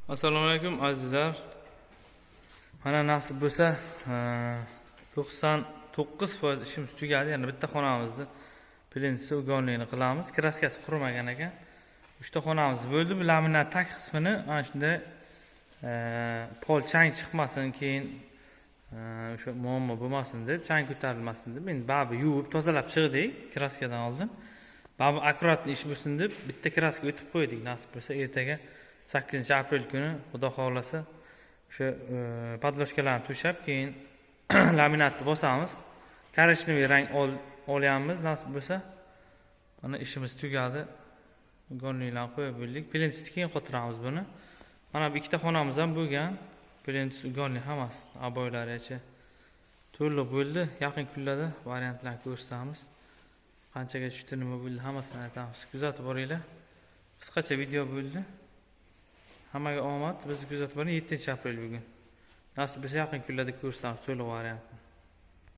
Assalomu alaykum, azizlar. Mana, nasib bo'lsa, 99% ishimiz tugadi. Yana bitta xonamizni plintusi ugonligini qilamiz. Краска si qurimagan ekan. Uchta xonamiz bo'ldi. Bu laminat tag qismini mana shunday pol chang chiqmasin, keyin o'sha muammo bo'lmasin deb, chang ko'tarilmasin deb, endi baribir yuvib tozalab chiqdik краска dan oldin. Baribir аккуратный ish bo'lsin deb bitta краска o'tib qo'ydik. Nasib bo'lsa, ertaga, 8-aprel kuni, Xudo xohlasa, o'sha подложка larni to'shab, keyin laminatni bosamiz. Коричневый rang olyapmiz, nasib bo'lsa. Mana, ishimiz tugadi. Ugonliklarni qo'yib bo'ldik. Plintusni keyin qotiramiz buni. Mana bu ikkita xonamiz ham bo'lgan. Plintus, ugonlik, hammasi, обой larigacha to'liq bo'ldi. Yaqin kunlarda variantlarni ko'rsatamiz. Qanchaga tushdi, nima bo'ldi, hammasini aytamiz. Kuzatib boringlar. Qisqacha video bo'ldi. Hammaga omad. Bizni kuzatib boring. 7-aprel bugun. Nasib bo'lsa, yaqin kunlarda ko'rsatamiz to'liq variantni.